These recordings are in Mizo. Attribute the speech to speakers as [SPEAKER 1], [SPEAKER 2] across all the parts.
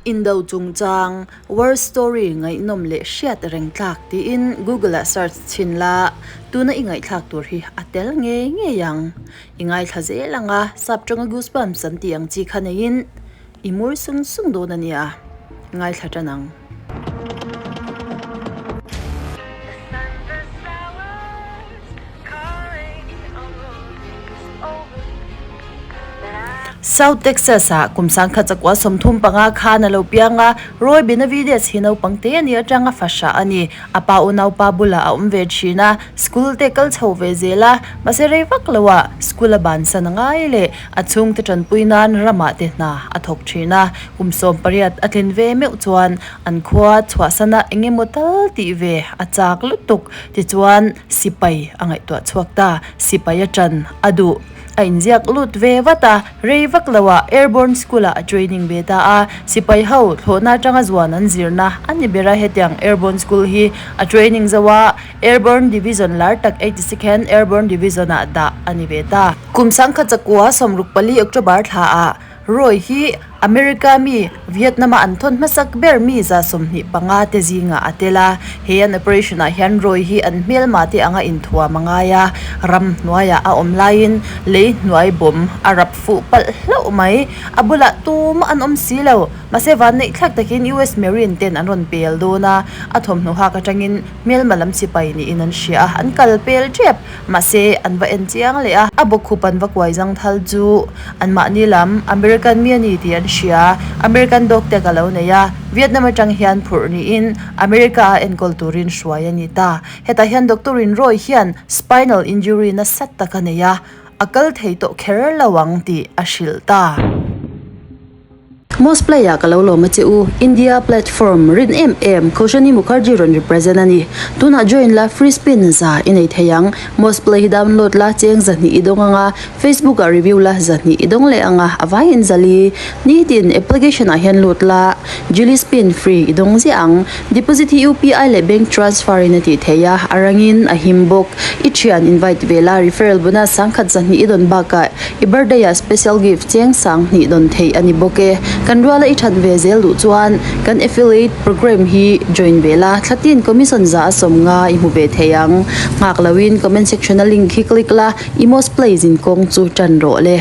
[SPEAKER 1] Indo chungchang, War story ngaihnawm leh hriat reng tlak tiin Google ah search chhin la, tuna i ngaihthlak tur hi a tel ngei ngei ang. I ngaithla zel ang a, sap tawnga goosebumps an tih ang chi kha neiin i mur sung sung dawn a nia, ngaithla tan ang. South Texas-ah kum sangkhat chakua 35 khan a lo piang a, Roy Benavidez hi naupang te a nih atanga fahrah a ni. A pa unaupa bulah a awm ve thin a, school te kal chho ve zel a, mahse rei vak loah school a bansan a ngai leh a chhungte tanpui nan ramah te hna a thawk thin a, kum 18 a tlin ve meuh chuan an khua chhuahsana eng emaw tal tih ve a chak lutuk tichuan sipai a ngaihtuah chhuak ta, sipai a tan a duh. A inziak lut ve vat a, rei vak loah Airborne School-ah a training ve ta a, sipai ho thlawhna atanga zuan an zirna a ni ber a, hetiang Airborne School hi a training zo a, Airborne Division lar tak 82nd Airborne Division-ah dah a ni ve ta. Kum 1964 October thlaah Roy hi America mi Vietnam-a an thawn hmasak ber mi 25 te zingah a tel a. He an operation-ah hian Roy hi an hmelma te anga inthuam a ngai a, ram hnuaiah a awm laiin lei hnuai bawm a rap fuh palh hlauh mai. A bulah tumah an awm si lo. Mahse vanneih thlak takin US Marine ten an rawn pel dawn a, a thawmhnaw hak atangin hmelma lam sipai niin an hria a, an kal pel tep. Mahse, an va en chiang leh a, a bawkkhup an va kuai zang thal chu anmahni lam American mi a ni tih an hria. American dog tag a lo nei a, Vietnam atang hian phurh niin America a enkawl turin hruai a ni ta. Hetah hian Doctor in Roy hian spinal injury nasa tak a nei a, a kal thei tawh kher lo ang tih a hrilh ta. Most play ah ka lo lawm a che u, India platform rin em em Koushani Mukherjee rawn represent a ni. Tunah join la free spin za i nei thei ang. Most play hi download la cheng zahnih i dawng anga, Facebook ah review la zahnih i dawng leh anga, a vaiin zali. Nitin application ah hian lut la Julie spin free i dawng ziah ang. Deposit hi UPI leh bank transfer in a tih theih a, a rangin a him bawk. I thian invite ve la, referral bonus sangkhat zahnih i dawn bakah I birthday ah special gift cheng sang hnih dawn theih a ni bawk e. Kan ruala i that ve zel duh chuan kan affiliate program hi join ve la, thlatin commission za a sawm nga i hmu ve thei ang. Nghak loin comment section a link hi click la, i most plays in kawng chu tan rawh le.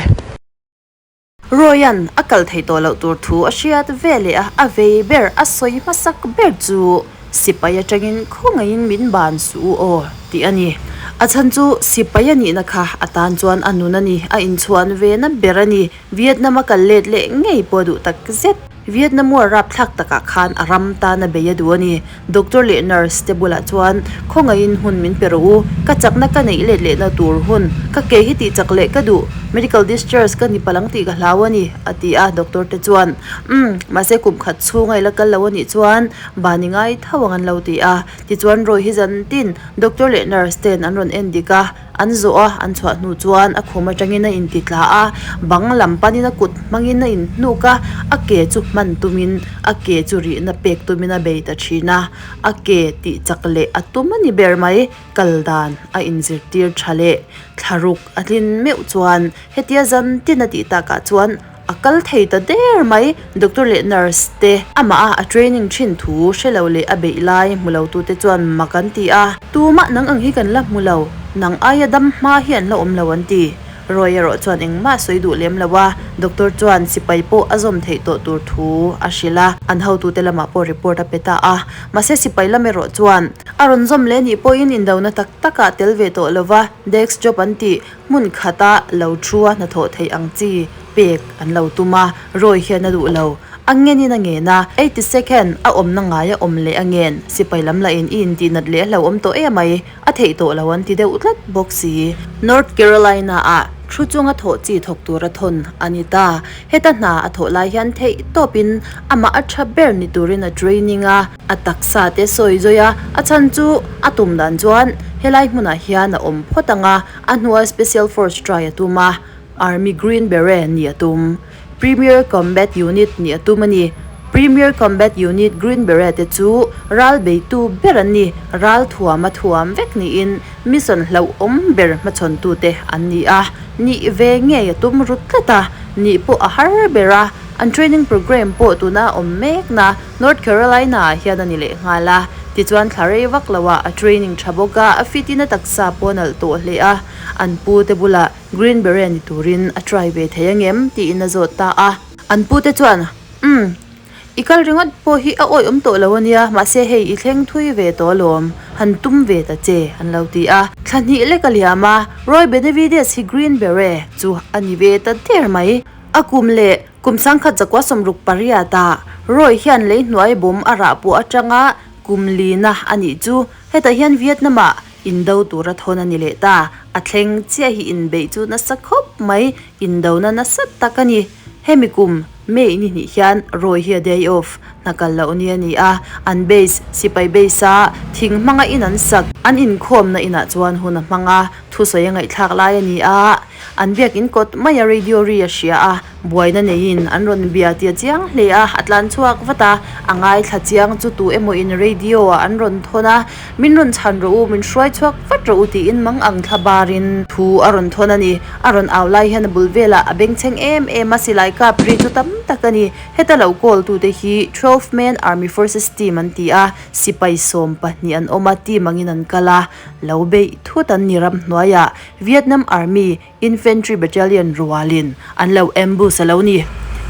[SPEAKER 1] Roy-a'n a kal thei tawh loh tur thu a hriat ve leh a, a vei ber, a sawi hmasak ber chu Sipai atangin khawngaihin min ban suh u aw tih a ni. A chhan chu sipai a nihna kha a tan chuan a nun a ni, a inchhuan ve na ber a ni. Vietnam a kal let leh ngei pawh a duh tak zet. Vietnam war rapthlak takah khan a ram tan a bei a duh a ni. Doctor leh nurse te bulah chuan khawngaihin hun min pe rawh u, ka chakna ka neih let lehna tur hun, ka ke hi tih chak leh ka duh, medical discharge ka ni palang tih ka hlau a ni, a ti a. Doctor te chuan, Umm, mahse kum khat chhunga i la kal lo a nih chuan Bani ngai tho ang an lo ti a, tichuan Roy hi zan tin doctor leh nurse ten an rawn en dik a, an zawh a, an chhuah hnu chuan a khum atangin a inti tla a, bang lam panin a kut hmangin a inhnuk a, a ke chu hman tumin a ke chu rihna pek tumin a bei ta thin a, a ke tih chak leh a tum a ni ber mai, kal dan a inzirtir tha leh thlaruk a tlin meuh chuan hetia zan tin a tih takah chuan A kal thei ta der mai, doctor leh nurse te amah a a training thin thu hre lo leh a beih lai hmu lo tute chuan mak an ti a, tumah nang ang hi kan la hmu lo, nang aia dam hma hi an la awm lo an ti. Roy erawh chuan engmah sawi duh lem lo a, doctor chuan sipai pawh a zawm theih tawh tur thu a hrilh a, an hotute lamah pawh report a pe ta a, mahse sipai lam erawh chuan a rawn zawm leh nih pawhin indona tak takah tel ve tawh lo va, desk job an tih Hmun khata lo thu a hnathawh theih ang chi pek an lo tum a, Roy hian a duh lo. A ngenin a ngen a, 80 second a awmna ngai a awm leh a ngen, sipai lam lahin i intih nat leh a hlauhawm tawh em ai, a theih tawh lo an ti deuh tlat bawk si. North Carolina ah thu chunga thawh chi thawk tura thawn a ni ta. Heta hna a thawh lai hian theih tawpin amah a tha ber ni turin a training a. A taksa te sawi zawi a, a chhan chu a tum dan chuan helai hmunah hian a awm phawt ang a, a hnua Special Force try a tum a, Army Green Beret nih a tum. Premier Combat Unit nih a tum a ni. Premier Combat Unit Green Beret te chu ral beitu ber an ni, ral thuam a thuam vek niin mission hlauhawm ber hmachhawntute an ni a, nih ve ngei a tum rut tlat a, nih pawh a har ber a. An training program pawh tuna a awm mekna North Carolina ah hian a ni leh nghal a. Tichuan thla rei vak lo ah a training tha bawk a, a fit in a taksa pawh a nalh tawh hle a. An pu te bulah Green Beret ni turin a try ve thei angem tiin a zawt ta a. An pu te chuan, Umm, i kal ringawt pawh hi a awih awm tawh lo ania, mahse hei i thleng thui ve tawh alawm, han tum ve ta che, an lo ti a. Thla hnih lek a liam a, Roy Benavidez hi Green Beret chu a ni ve ta der mai. A kum leh kum sangkhat zakua 68 ah Roy hian lei hnuai bawm a rah pawh atanga kum lina a nih chu. Hetah hian Vietnam ah indo tura thawn a ni leh ta. A thleng chiah hi inbeih chu nasa khawp mai, indona nasa tak a ni. Hemi kum May ni hnih hian Roy hi a day off hna kal loh ni a ni a, an base, sipai base a thing hmanga in an sak, an inkhawmna inah chuan hun a hmang a, thusawi a ngaihthlak lai a ni a. An biakin kawt maia radio ri a hria a, buaina neiin an rawn bia tia chiang hle a, a tlan chhuak vat a, a ngaithla chiang chu tu emawin radio ah an rawn thawn a, min rawn chhan rawh u, min hruai chhuak vat rawh u tiin mang ang thla barin thu a rawn thawn a ni. A rawn au lai hian a bul velah a bengchheng em em a, silai kap ri chu tam tak a ni. Heta lo call tute hi Twelve Man Army Forces Team an ti a, sipai 12 an awm a, team angin an kal a, lo beih thut an ni ramhnuaiah. Vietnam Army Infantry Battalion rualin an lo ambush a lo ni.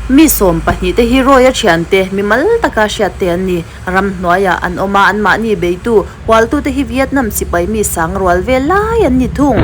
[SPEAKER 1] Mi 12 te hi Roy-a thiante mi mal taka hriat te an ni. Ramhnuaiah an awm a, anmahni beitu hualtute hi Vietnam sipai mi sang rual vel lai an ni thung.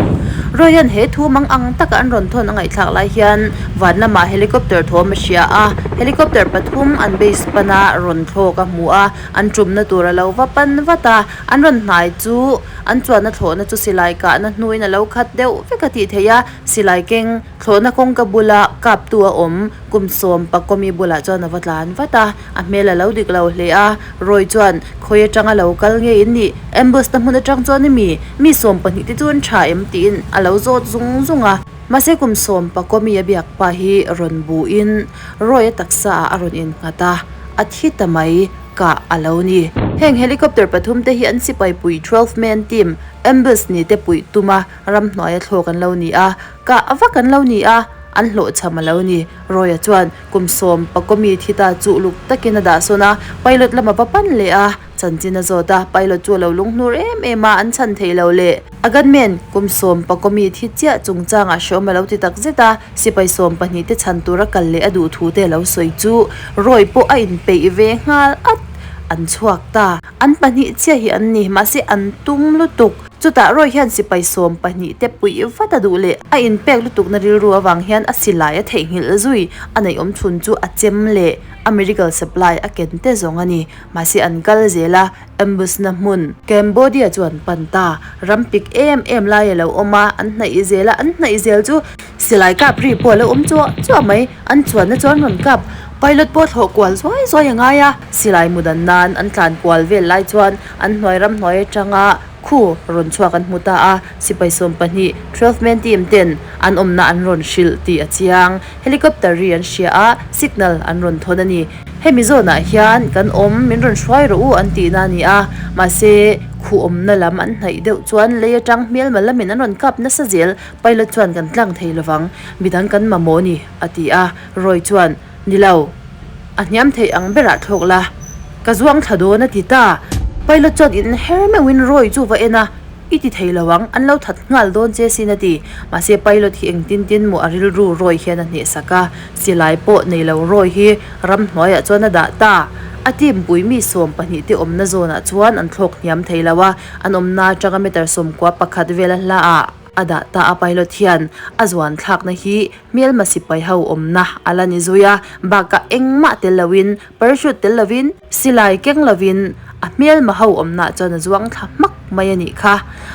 [SPEAKER 1] Roy-a'n he thu mang ang taka an rawn thawn a ngaihthlak lai hian van lamah helicopter thawm a hria a, helicopter pathum an base pana rawn thlawk a hmu a, an tumna tur a lo va pan vat a, an rawn hnai chu An chuanna thlawhna chu silai kahna hnuin a lo khat deuh vek a tih theih a, silai keng thlawhna kawngka bula kaptu a awm kum sawm pakawmi bulah chuan a va tlan vat a, a hmel a lo dik lo hle a, Roy chuan khawi atanga lo kal nge in nih? Ambush na hmun atang chuan i mi? Mi 12 te chu an tha em? tiin a lo zawt zung zung a. Mahse kum sawm pakawmi a biak pa hi rawn buhin Roy a taksa ah a rawn innghat a, a thi ta mai. kah a lo ni. Heng helicopter pathum te hi an sipai pui 12 man team ambush ni te puih tuma ramhnuaia thlawk an lo ni a, kah vak an lo ni a, an hlawhchham a lo ni. Roy-a chuan kum sawm pakawmi thi ta chu uluk takin a dah sawn a, pilot lama va pan leh a, chanchin a zawt a, pilot chu a lo lunghnur em em a, an chhan thei lo le. A gunman kum sawm pakawmi thi chiah chungchangah hreawm a lo ti tak zet a, Sipai 12 te chhan tura kal leh a duh thu te lo sawi chu Roy pawh a inpeih ve nghal at. An chhuak ta. An pahnih chiah hi an ni, mahse an tum lutuk. Chutah Roy hian sipai 12 te puih vat a duh leh a inpek lutukna rilru avang hian a silai a theihnghilh zui. A neih awm chhun chu a chem leh a medical supply a ken te zawng a ni. Mahse an kal zel a. Ambush na hmun. Cambodia chu an pan ta. Ram pik em em lai a lo awm a, an hnaih zel a, an hnaih zel chu silai kap ri pawh a lo awm chuah chuah mai. An chuanna chu an rawn kap. Pilot pawh thlawh kual zuai zuai a ngai a, silai mu dan nan an tlan kual vel lai chuan an hnuai ram hnuai atanga khu rawn chhuak an hmu ta a, sipai 12, 12 man team ten an awmna an rawn hrilh tih a chiang. Helicopter ri an hria a, signal an rawn thawn a ni. Hemi zawnah hian kan awm, min rawn hruai rawh u an tihna a ni a, mahse khuh awmna lam an hnaih deuh chuan lei atang hmelma lamin an rawn kap nasa zel, pilot chuan kan tlang thei lovang, midang kan mamawh a ni a ti a, Roy chuan ni lo, a hniam theih ang berah thlawk la, ka zuang thla dawn a ti ta. Pilot chuan inher meuhin Roy chu va en a. I ti thei lo ang, an lo that nghal dawn che sin a ti. Mahse pilot hi engtin tin maw a rilru Roy hian a hnehsak a, silai pawh nei lo Roy hi ramhnuaiah chuan a dah ta. A team pui mi 12 te awmna zawnah chuan an thlawk hniam thei lo a, an awmna atanga meter 91 vel a hla ah a dah ta a pilot hian a zuan thlakna hi hmelma sipai ho awmna a la ni zui a, bakah engmah tel loin Parachute tel lovin, silai keng lovin a hmelma ho awmnah chuan a zuang thla hmak mai a nih kha.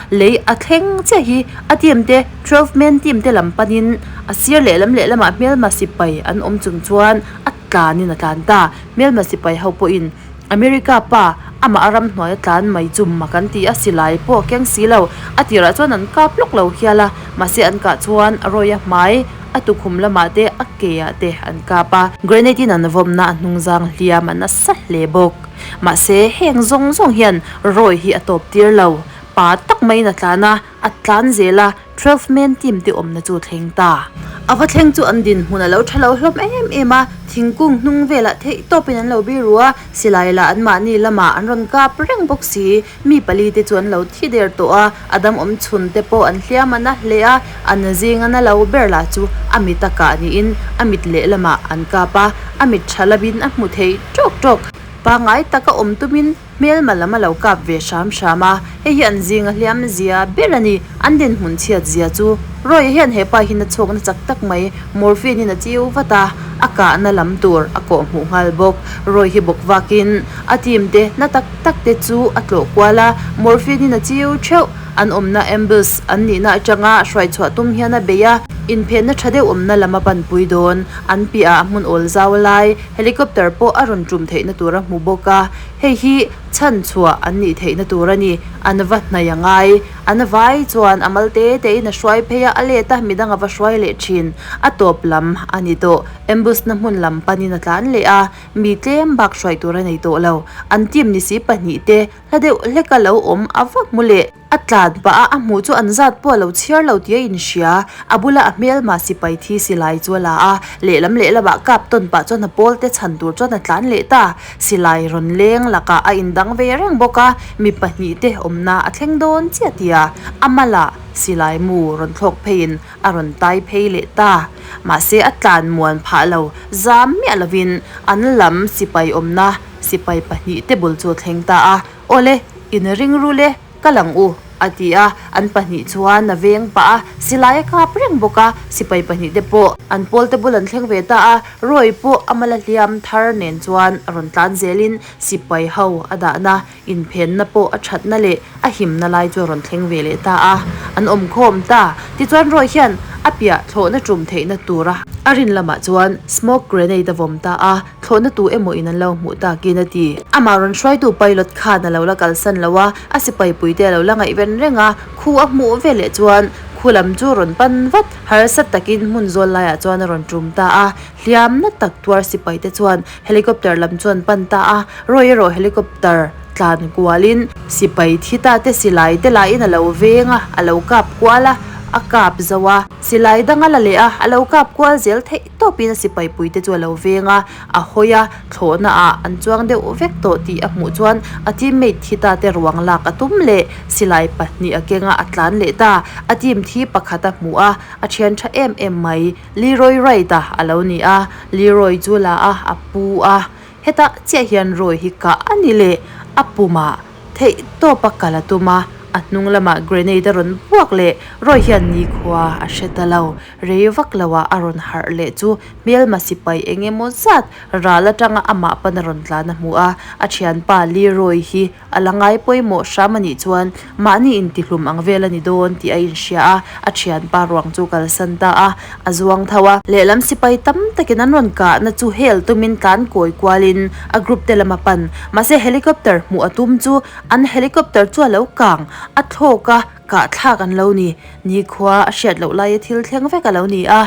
[SPEAKER 1] Lei a thleng chiah hi a team te, 12 man team te lam panin a sir lehlam lehlamah hmelma sipai an awm chung chuan a tlanin a tlan ta. Hmelma sipai ho pawhin America pa amah a ramhnuai a tlan mai chu mak an ti a, silai pawh a keng si lo. A tirah chuan an kap lawk lo hial a, mahse an kah chuan Roy-a hmai, A tukhum lamah te a ke ah te an kap a. Grenade in an vawmna a hnungzang hliam a nasa hle bawk. Mahse heng zawng zawng hian Roy hi a tawp tir lo. Pa tak maiin a tlan a, a tlan zel a. 12 man team te awmna chu a thleng ta. A va thleng chu an dinhmun a lo tha lo hlawm em em a, thingkung hnung velah theih tawpin an lo biru a, silai lah anmahni lamah an rawn kap reng bawk si. Mi pali te chu an lo thi der tawh a, a dam awm chhun te pawh an hliam a na hle a, an zinga na lo ber lah chu a mit a kah niin a mit lehlamah an kap a, a mit tha lovin a hmu thei tawk tawk. Pangngai taka awm tumin hmelma lam a lo kap ve hram hram a, hei hi an zinga hliam zia ber a ni, an dinhmun chhiat zia chu. Roy-a hian he pa hi na chhuakna chak tak mai morphine in a chiu vat a, a kahna lam tur a kawh hmuh nghal bawk. Roy hi bawk vakin a team te na tak tak te chu a tlawh kual a, morphine in a chiu theuh. An awmna ambush an nihna atanga hruai chhuah tum hian a bei a, inphenna tha deuh awmna lam a panpui dawn. An piahah hmun awl zau lai helicopter pawh a rawn tum theihna tur a hmu bawk a, hei hi chhan chhuah an nih theihna tur a ni. An va hnaih a ngai. An vai chuan a mal te te in a hruai phei a, a let a, midang a va hruai leh thin. A tawp lam a ni tawh. Ambush na hmun lam panin a tlan leh a, mi tlem bak hruai tur a nei tawh lo. An team ni si pahnih te hla deuh hlek a lo awm a va hmu leh. A tlan pah a, a hmuh chu an zat pawh a lo chhiar lo tih a inhria. A bula a hmelma sipai thi silai chu a la a, lehlam lehlamah kap tawn pah chuan a pawl te chhan tur chuan a tlan leh ta. Silai rawn leng lakah a indang ve reng bawk a, mi pahnih te awmna a thleng dawn chiah tia a malah silai mu rawn thlawk pheiin a rawn tai phei leh ta. Mahse a tlan muan phah lo zam miah lovin an lam sipai awmna sipai pahnih te bul chu a thleng ta a, Awle, in ring rul e, kal ang u, a ti a, an pahnih chuan a veng pah a, silai a kap reng bawk a, sipai pahnih te pawh an pawl te bul an thleng ve ta a, Roy pawh a mala hliam thar nen chuan a rawn tlan zelin sipai ho a dahna inphenna pawh a thatna leh a himna lai chu a rawn thleng ve leh ta a, an awm khawm ta. Tichuan Roy hian a piah thlawhna tum theihna tura a rin lamah chuan smoke grenade a vawm ta a, Thlawhna tu emaw in an lo hmuh takin a ti. Amah rawn hruaitu pilot khan a lo la kalsan lo a, a sipai puite a lo la ngaihven reng a, khu a hmuh ve leh chuan khu lam chu rawn pan vat. Harsa takin hmun zawl laiah chuan a rawn tum ta a, hliam na tak tuar sipai te chuan helicopter lam chu an pan ta a, Roy erawh helicopter tlan kualin sipai thi ta te silai te lahin a lo veng a, a lo kap kual a, a kap zo a, silai dang a la leh a, a lo kap kual zel theih. Tawpin a sipai puite chu a lo veng a, a hawi a, thlawhna ah an chuang deuh vek tawh tih a hmuh chuan a teammate thi ta te ruang lak a tum leh silai pahnih a keng a, a tlan leh ta. A team thi pakhat a hmu a, a thian tha em em mai. Leroy Wright-a a lo ni a, Leroy chu la a, a pu a. Hetah chiah hian Roy hi kah a ni leh a pumah theih tawp a kal a tum a, a hnung lamah grenade a rawn buak leh Roy hian nikhua a hre ta lo. Rei vak loah a rawn harh leh chu hmelma sipai eng emaw zat ral atanga amah pan a rawn tlan a hmu a, a thianpa Leroy hi a la ngai pawimawh hram a nih chuan mahni intihlum ang vel a ni dawn tih a inhria a, a thianpa ruang chu kalsan ta a, a zuang tho a. Lehlam sipai tam takin an rawn kahna chu hel tumin tlan kawi kualin a group te lam a pan. Mahse helicopter hmuh a tum chu an helicopter chu a lo kang a thlawk a, Kahthlak an lo ni. Nikhua a hriat loh laia thil thleng vek a lo ni a.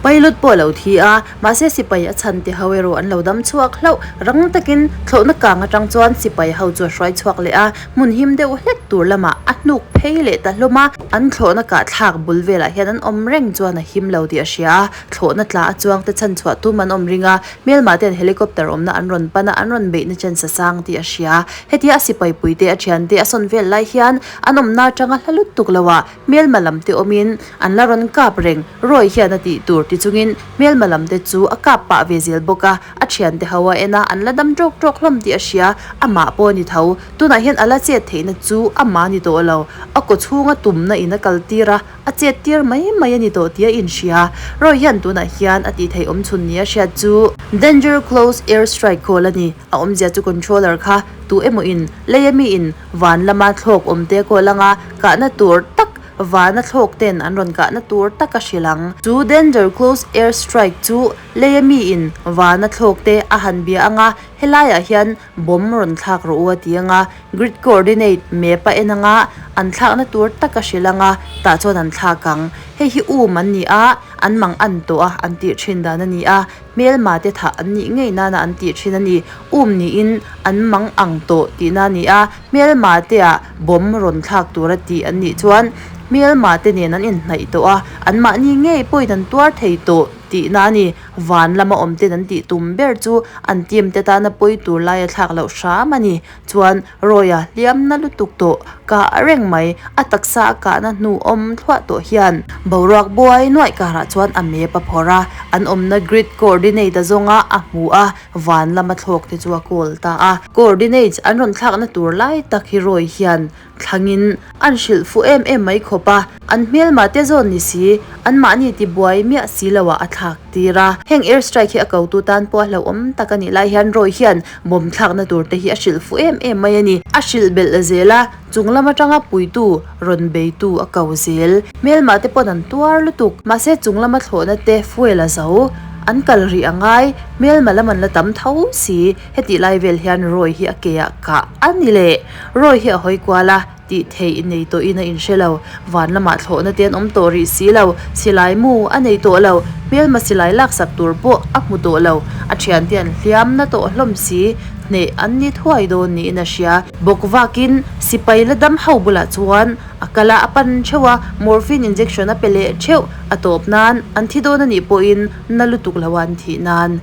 [SPEAKER 1] Pilot pawh a lo thi a, mahse sipai a chhan te ho erawh an lo dam chhuak hlauh. Rang takin thlawhna kang atang chuan sipai ho chu a hruai chhuak leh a, hmun him deuh hlek tur lamah a hnuk phei leh ta hlawm a. An thlawhna kahthlak bul velah hian an awm reng chuan a him lo tih a hria a, thlawhna tla a chuang te chhan chhuah tum an awm ring a, hmelmah ten helicopter awmna an rawn pan a, an rawn beihna chance a sang tih a hria. Hetia a sipai puite a thiante a sawn vel lai hian An awmna atanga hla lut tuk lo ah hmelma lam te awmin an la rawn kap reng. Roy hian a tih tur ti chungin hmelma lam te chu a kap pah ve zel bawk a, a thiante ho a en a, an la dam tawk tawk hlawm tih a hria, amah pawh a ni tho. Tunah hian a la chet theihna chu amah a ni tawh lo, a kaw chhunga tumna in a kal tir a, a chet tir mai mai a ni tawh tih a inhria. Roy hian tunah hian a tih theih awm chhun ni a hriat chu Danger Close Air Strike call a ni. A awmzia chu controller kha tu emaw in lei a mi in van lama thlawk awm te kawl anga kahna tur tak vana thlawk ten an rawn kahna tur tak a hrilh ang. Chu danger close air strike chu lei a mi in vana thlawk te a han bia anga helaiah hian bomb rawn thlak rawh u a ti anga. Grid coordinate map a en anga an thlakna tur tak a hrilh anga tah chuan an thlak ang. Hei hi um an ni a, an mang an tawh a an tih thin dan a ni a, hmelma te thah an nih ngei nana an tih thin a ni. Um niin an mang ang tawh tihna a ni a, hmelma te ah bomb rawn thlak tura tih an nih chuan hmelma te nen an inhnaih tawh a, anmahni ngei pawhin an tuar thei tawh tihna a ni. Van lama awm ten an tih tum ber chu an team te tana pawi tur laia thlak loh hram a ni. Chuan Roy-a hliamna lutuk tawh kah reng mai, a taksa a kahna hnu awm thluah tawh hian boruak buai nuaih karah chuan a map a phawrh a, an awmna grid coordinate a zawnga a hmu a, van lama thlawk te chu a call ta a. Coordinates an rawn thlakna tur lai tak hi Roy hian Thlangin an hrilh fuh em em mai khawp a, an hmelma te zawn ni si, anmahni ti buai miah si lo ah a thlak tir a. Heng air strike hi a kotu tan pawh a hlauhawm tak a nih lai hian Roy hian bomb thlakna tur te hi a hrilh fuh em em mai a ni. A hrilh belh zel a, chung lam atanga puitu rawn beitu a ko zel. Hmelma te pawn an tuar lutuk, mahse chung lama thlawhna te fuel a zo, an kal rih a ngai, hmelma lam an la tam tho si. Hetih lai vel hian Roy hi a ke ah kah a ni leh. Roy hi a hawi kual a, tih theih nei tawhin a inhre lo. Van lamah thlawhna te an awm tawh rih si lo, silai mu a nei tawh lo, hmelma silai laksak tur pawh a hmu tawh lo. A thiante an hliam na tawh hlawm si, hneh an ni thuai dawn niin a hria. Bawk vakin sipai la dam ho bulah chuan a kal a, a pan theuh a, morphine injection a pe leh theuh, a tawp nan an thi dawn a nih pawhin na lutuk lo a an thih nan.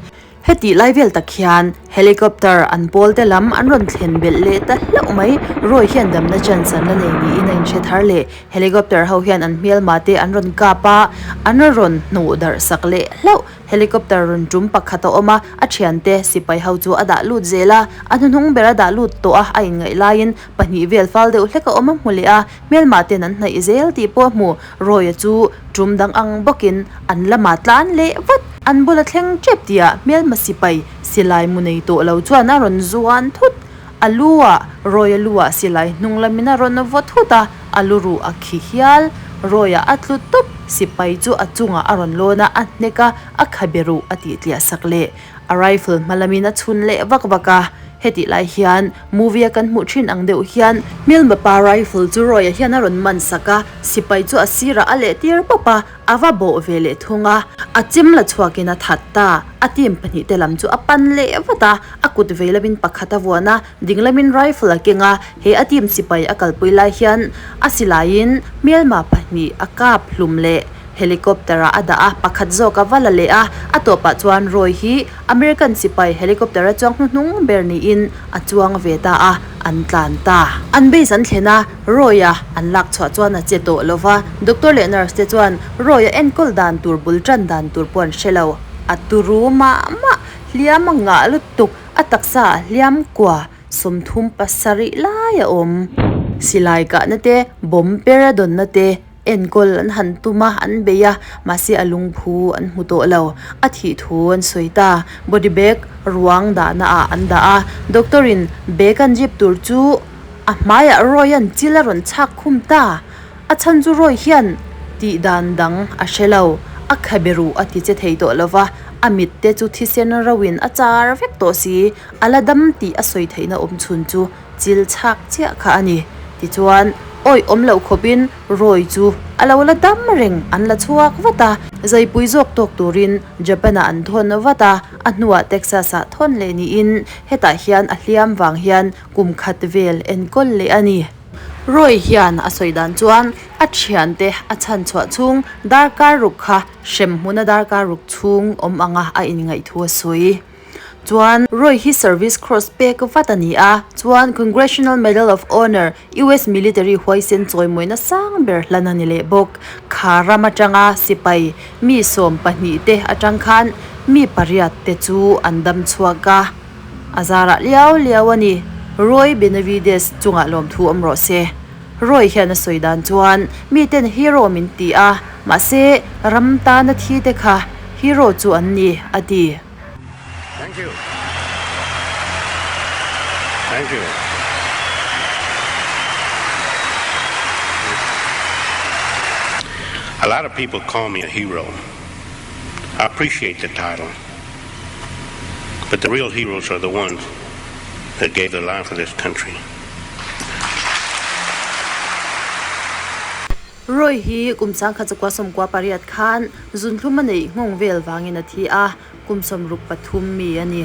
[SPEAKER 1] Hetih lai vel tak hian helicopter an pawl te lam an rawn thlen belh leh ta hlauh mai. Roy hian damna chance an la nei niin a inhre thar leh. Helicopter ho hian an hmelma te an rawn kap a, an rawn hnuh darh sak leh hlauh. Helicopter rawn tum pakhat a awm a, a thiante sipai ho chu a dah lut zel a, a hnuhnung ber a dah lut tawh a, a inngaih laiin pahnih vel fal deuh hlek a awm a hmu leh a, hmelma ten an hnaih zel tih pawh a hmu. Roy-a chu tum dang ang bawkin an lamah tlan leh vat. An bula thleng tep tihah hmelma sipai silai mu nei tawh lo chuan a rawn zuan thut. A lu-ah, Roy-a lu-ah silai hnung lamin a rawn vaw thut a, a lu ruh a khi hial. Roy-a a tlu tawp, sipai chu a chungah a rawn lawn a, a hnek a, a khabe ruh a tih tliah sak leh. A rifle hma lamin a chhun leh vak vak a, hetih lai hian movie a kan hmuh thin ang deuh hian hmelma pa rifle chu Roy-a hian a rawn man sak a, sipai chu a sirah a leh tir pawp a, a va bawh ve leh thung a, a chim la chhuakin a that ta, a team pahnih te lam chu a pan leh vat a, a kut vei lamin pakhat a vuan a, ding lamin rifle a keng a, he a team sipai a kalpui lai hian a silaiin hmelma pahnih a kap hlum leh. Helicopter ah a dah a, pakhat zawk a va la leh a, a tawpah chuan Roy hi American sipai helicopter a chuang hnuhnung ber niin a chuang ve ta a, an tlan ta. An base an thlen a, Roy-a an lak chhuah chuan a che tawh lo va, doctor leh nurse te chuan Roy-a enkawl dan tur bul tan dan tur pawh an hre lo. A turu mah mah, hliam a ngah lutuk, a taksa a hliam kua 37 lai a awm. Silai kahna te, bomb per a dawnna te, Enkawl an han tum a, an bei a, mahse a lungphu an hmu tawh lo. A thih thu an sawi ta. Body bag ruang dahna ah an dah a, doctor in bag an zip tur chu a hmaiah Roy an chil a rawn chhak khum ta. A chhan chu Roy hian tih dan dang a hre lo, a khabe ruh a ti che thei tawh lo va, a mit te chu thisen ro in a char vek tawh si, a la dam tih a sawi theihna awm chhun chu Chil chhak chiah kha a ni. Tichuan, awih awm loh khawpin Roy chu a lo la dam reng, an la chhuak vat a. Zaipui zawk tawk turin Japan-ah an thawn vat a, a hnuah Texas-ah thawn leh niin hetah hian a hliam vang hian kum khat vel enkawl leh a ni. Roy hian a sawi dan chuan a thiante a chhan chhuah chhung darkar ruk kha hrem hmuna darkar ruk chhung awm anga a inngaih thu a sawi. Chuan Roy hi Service Cross pek vat a ni a, chuan Congressional Medal of Honor, US Military huaisen chawimawina sang ber hlan a ni leh bawk. Kha ram atanga sipai mi 12 te atang khan mi pariat te chu an dam chhuak a, a zarah liau liau a ni. Roy Benavides chungah lawmthu awm rawh se. Roy hian a sawi dan chuan miten hero min ti a, mahse ram tana thi te kha hero chu an ni, a ti.
[SPEAKER 2] Thank you. Thank you. A lot of people call me a hero. I appreciate the title. But the real heroes are the ones that gave their life for this country.
[SPEAKER 1] Roy hi kum 1998 khan zunthlum a neih nghawng vel vangin a thi a, kum 63 mi a ni.